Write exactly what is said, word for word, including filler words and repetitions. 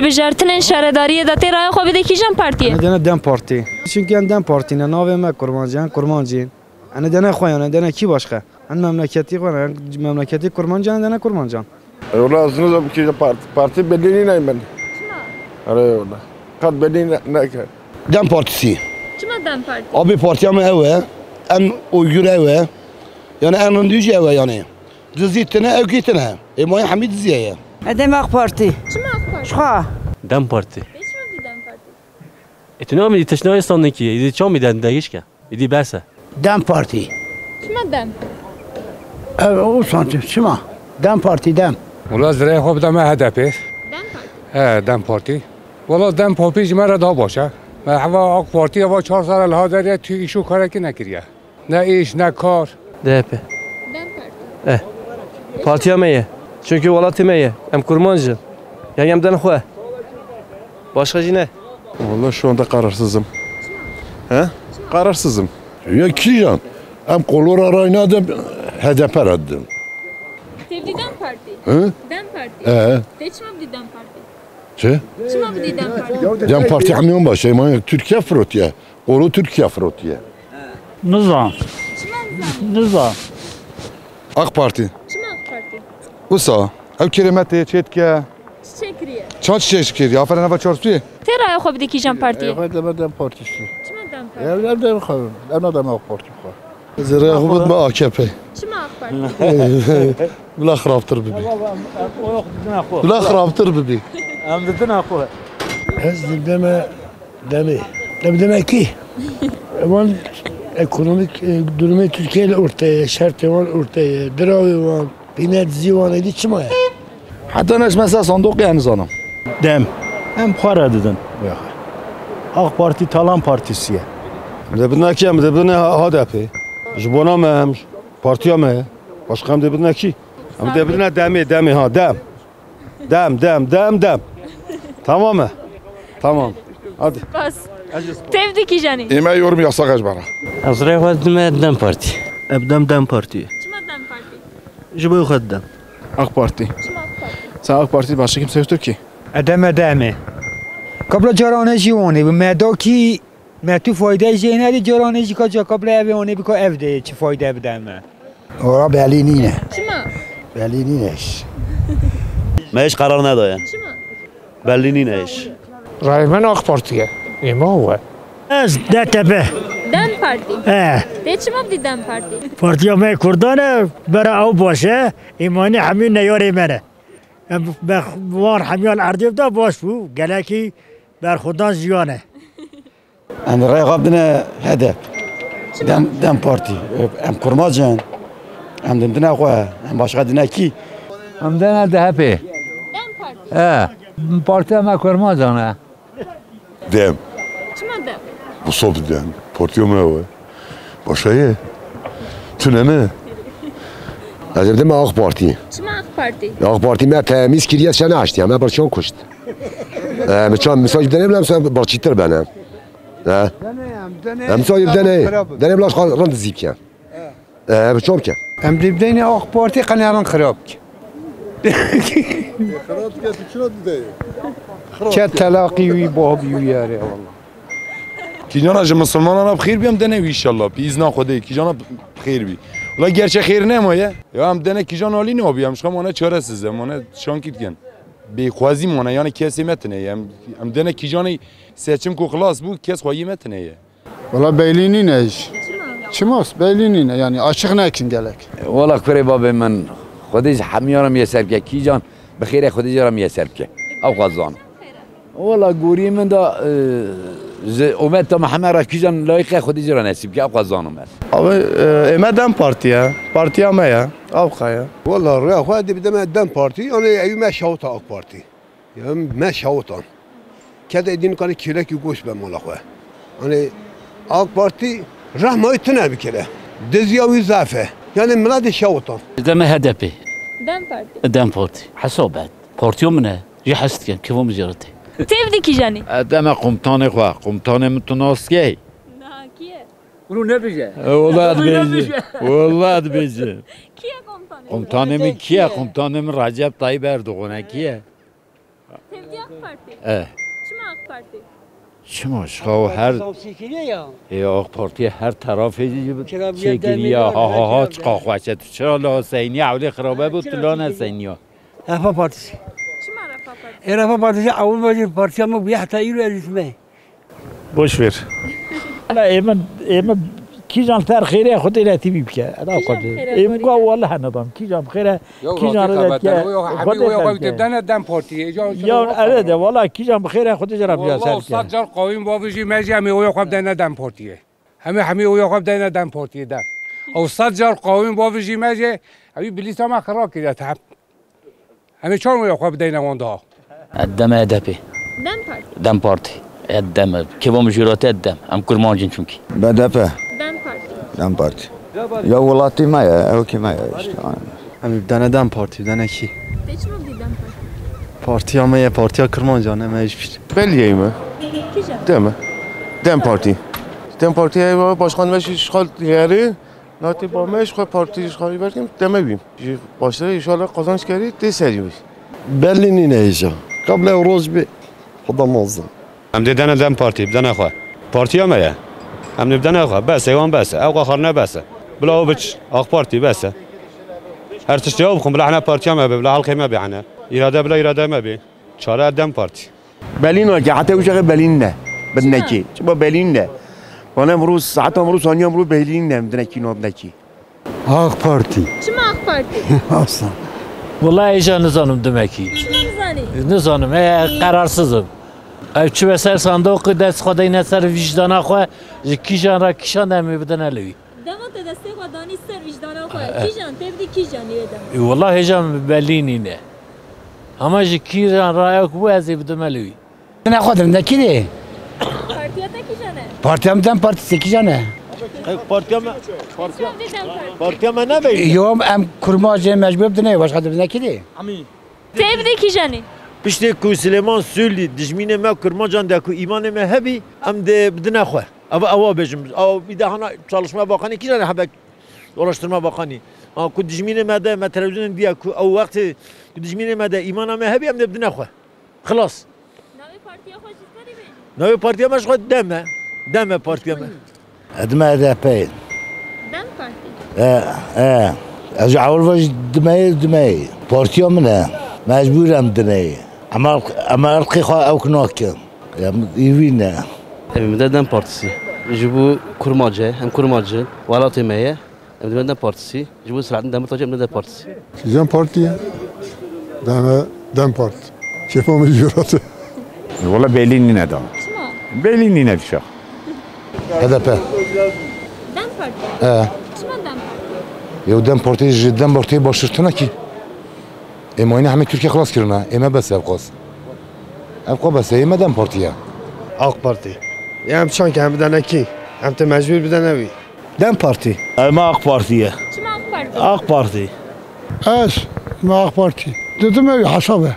Mijartinên şaredariyê de tê raya xwe bidê kîjan partiyê? Em dene DEM Partî. Çünkü em DEM Partî ne, navê me Kurmancî, em Kurmancî. Em dene xwe, em dene kî başqa? Em memleketî xwe ne, em memleketî Kurmancî, em dene Kurmancan. E, wala ez nizam kî parti, parti belî nîne min. Çima? Erê wala. Qet belî ne, neke. DEM Partisi. Çima DEM Partî? Abi partiya me ew e. Em Uygur ew e. Yani en rindî jî ew e yani. Dizî tine, ew kî tine. Ê mayî hemî dizî ye. Edem AK Parti. Çima AK Parti? Çima? DEM Parti. Pê çima bidî DEM Partî? E, tu namî dî tiştnayê standekî ye, îdî çamî den degişke. Îdî bes e. DEM Partî. Çima DEM? Ev o santim, çima? DEM Partî, DEM. Wala ez rêya xwe bideme HDP. DEM Partî. He, DEM Partî. Wala DEM Partî ji me re daha baş e. Me heva AK Partî heva çar sal li ha derê tu îş û karekî nekiriye. Ne îş, ne kar. DHP. DEM Partî. Eh. Partiya me ye. Çünkü welatê me ye. Em kurmanc in. Yani em den xwe. Başka jî ne. Vallahi şu anda kararsızım. He? Kararsızım. Ya kîjan? Em kolora ray nadim, HDP re didim. Tevdî DEM Partî. Hı? DEM Partî. Ee? Te çima bidî DEM Partî? Çi? Çima bidî DEM Partî? DEM Partî hemiyan baş, şey, manya Türkiye firotiye. Kolu Türkiye firotiye. Nizam. Çima nizam? Nizam. AK Parti. Çima AK Parti? Wisa, ev kirêmetê çê dike. Çiçek kiriye. Ça çiçek kiriye? Aferin eva çarpsuyê. Te raya xwe bidî kîjan partiyê? Xwe deme DEM Partî şî. Çima DEM Partî? Ev, ev DEM xwe, ev nadem AK Parti xwe. Zerre xwe bidme AKP. Çima AK Parti? Bila xirabtir bibî. Bila xirabtir bibî. Em didin xwe. Ez dideme DEMê. Dem DEMê kî? Wan ekonomik, e, durumê Tirkiyê li orteye, şertê wan orteye, dirawê wan, qîmet zî wan êdî çima ye? Heta neçime ser sandoqê em nizanim. DEM. Em xwe re didin. Ya. AK Parti talan partisi ye. Em dê bidine kî? Em dê bidine HDP. Ji bona me em, partiya me. Başqa em dê bidine kî? Em dê bidine DEMê, DEMê ha, DEM. DEM, DEM, DEM, DEM. Tamam mı? Tamam. Hadi. Spas. Tevdî kîjan î? Ê me yorum yasak ez bana. Ez rê xwe dime DEM Partî. Ev DEM, DEM Partî. Çima DEM Partî? Ji bo xwe DEM. AK Parti. Çima AK Parti? Sen AK Parti başka kimse yoktur ki. Edeme DEMê. Kabla carane jî wanê bi me da kî Me tu fayde jê nedî, caranê jî ka ca kabla evê anê bika ev dê çi fayde bide me. Ora belî nîne. Çima? Belî nîne iş. Me hiç karar nedaye. Çima? Belli nîne iş. Rayê min AK Partî ye. Ê me we. Ez DTP. DEM Partî. He. Te çima bidî DEM Partî? Partiya me Kurdan e, bera ew baş e, îmanî hemî neyarê me ne. Em, me, wan hemiyan erdê de baş bû, gelekî berxwedan jiyan e. Em rêya xwe bidine HDP. DEM, DEM Partî. Em kurmac in. Em dindine xwe. Em başqa dine kî? Em dene DHP. DEM Partî. He. Partiya me kurmacan e. DEM. Çima DEM? Wisa bi DEM. Partiya me ew e. Başka ye. Tune mi? Ez dime AK Partî. Çima AK Partî? AK Partî me temîz kiriye, çene açtiye. Me birçok kuşt. Ee, mi çan misaj dene bile, misal barçîtir bene. He? Em misal dene. Dene bile, rind zî biken. Ee, bi çom ke? Em dê bideyne AK Partî, qene rind xirab ke. Xirab ke, tu çira dideyê? Çe telaqî wî, babî wî yare, walla. Kîjana ji misilmanan re bi xêr bî, em dene wî inşallah. Bi îzna Xwedê, kîjana bi xêr bî. Wala gerçe xêr nemaye. Ya em dene kîjan alî nabî, em ji xwe mane çaresiz, em mane şankî dikin. Bêxwazî mane, yani kesê me tine ye. Em, em dene kîjanê seçim ku xilas bû, kes xweyî me tine ye. Wala beylî nîne iş. Çimas beylî nîne, yani açık nekin gelek. Wala kurê babê min, Xwedê ji hemiya re miyeser bike, kîjan bi xêrê Xwedê jê re miyeser bike. Ew xwe zan. Wala goriyê min de, e, ji umeta me heme re kîjan layîqe Xwedê jê re nesîb bike, ew xwe zanim ez. Abi, e, ê me DEM Partî ye, partiya me ye, ew xwe ye. Wala rêya xwe dê bideme DEM Partî, yani ew me şawita AK Partî. Ya me şawitan. Kete din kanî kêlekî goş be mala xwe. Hani AK Partî rehmayî tune bikire. Diziya wî zaf e. Yani miletê şawitan. Deme HDP. DEM Partî. DEM Partî. Hesabet. Partiya min e. Jî hes dikim. Kêfa min jê re tê. Tevdî kîjanî? E, deme komutanê xwe. Komutanê min tu nas key? Na, kî ye? Bunu nebije. E, wala dibêje. Wala dibêje. Kî ye komutanê? Komutanê min kî ye? Komutanê min Recep Tayyip Erdogan e. Kî ye? Tevdî AK Partî. E. Çima AK Partî? Çima ji xwe her Zam sêkiriye ya. Ê, AK Partî her tarafê Kira bir çêkiriye, yerden ha ha ha, ya. Çiqa xweş e. Tu çira la seyniya, ewlê xirabe bû, tu la neseyniya. Refah Partisi. Çima Refah Partisi? E, Refah Partisi ewil ve partiya min bûye heta îro ez dîtime. Boş ver. Wala ê min, ê min kîjan li ser xêrê Xwedê re tîvî bike. Eda Kîjan Xwedê. Xêrê Ê min xêrê? Ka wala hene dam. Kîjan xêre, Ya, kîjan rastî rê xeber dike, dene. Yok, Xwedê hemî o xêr xwe bike. Dene DEM Partiyê. Ya, Ya, çok ere de, valla kîjan bi xêre Xwedê jara biya ser ke. Wala sed car qawîm bavijî me jî hemî o xwe dene DEM Partiyê. Hemî, hemî o xwe dene DEM Partiyê de. O sed car qawîm bavijî me jî, ew bilîsa me xira kiriye te. Em ê çar wê xwe bideyne wan daha. Dem e D P. Dem Partî. Dem Partî. E, Dem. Kêfa min jûra te Dem. Em kurmanc in çimkî. B D P. Dem Partî. Dem Partî. Ya welatî me ye, ew kî me ye işte. Em ê bidene Dem Partî, bidene kî? Te çima bidî Dem Partî? Partiya me ye, partiya kurmancan e, me hiçbir. Belli ye me. Kîjan? Dem e. Dem Partî. Dem Partî ye, başkan me şi-, şixal yeri. Natê ba me ji xwe partî ji xwe verdim, deme bîm. Ji baştirê înşallah qazanç kerî tê serî bî. Belli nîne hêja. Qebla ew roj bê, Xuda mazin. Em dê dene DEM Partî, bidene xwe. Partiya me ye. Em dê bidene xwe. Bes e, wan bes e. Ew xwe xarine bes e. Bila ew biç, AK Partî bes e. Her tiştê ew bixwin, bila hene partiya me be, bila helqê me be hene. Îrade bila îrade me be. Çare DEM Partî. Belî nake, heta wî çaxê belî nîne. Bi Çima? Dinekî. Çima belî nîne? Vana emrû, saeta emrû, saniya emrû belî nîne, bi dinekî, nabinekî. AK Partî. Çima AK Partî? Aslan. Wala hêja nizanim dimekî. Çima nizanî? Nizanim, e, qerarsizim. Ev çi be ser sandoqê dest xwe deyne ser vîjdana xwe, ji kîjan re kîşan de em ê bidine li wî. Dema te destê xwe danî ser vîjdana xwe, Eh, eh. Kîjan, tevdî kîjanî wê dema? E, wela hêja min belî nîne. Hema ji kîjan ra ew ku bû ez ê bidime li wî. Ne xwe dirim, ne kî dê? Partiya te kîjan e? Partiya min DEM Partisi kîjan e? Partiya me, partiya, Tevdî DEM Partî. Partiya me ne beyî? Yo, em kurmacê mecbur bidine, başka dirim, ne kî dê? Tevdî kîjanî? Piştê ku Silêman Sûlî dijmînê me kurmancan de ku îmanê me hebî, em dê bidine xwe. Ev, ewa bêjim. Ew bir de hana Çalışma Bakanı kîjan e, hebe Araştırma Bakanı. Ha, ku dijmînê me de, me televîzyonê diye ku ew wextê ku dijmînê me de îmana me hebî, em dê bidine xwe. Xilas. Navê partiya xwe jî dikare bêjî? Navê partiya me ji xwe DEM e. DEM e partiya me. Edime E D P. DEM Partî. E, e. Ez ji ewil ve jî dimeyê, dimeyê. Partiya min e. Mecbûr em dineyê. Em el-, em elqê xwe ew nakin. Em îvî ne. Em ê bidin DEM Partisi. Ji bo kurmac e, em kurmac in, welatê me ye. Em dibin DEM Partisi. Ji bo Selahattin Demirtaş em dibin DEM Partisi. Kîjan partî ye? Deme DEM Partî. Kêfa min jûra te. Wala belî nîne da. Çima? Belî nîne dişa. H D P. DEM Partî? He. Çima DEM Partî? Yew DEM Partî ji DEM Partî baştir tune kî. Ê mayîne hemî Tirkiye xilas kirine. Ê me bes ev qas. Ev qas bes e, ê me DEM Partî ye. AK Partî. Ya em çanke em bidene kî? Em te mecbûr bidene wî. DEM Partî. Ev me AK Partî ye. Çima AK Partî? AK Partî. Ez me AK Partî. Dedim ev hesab e.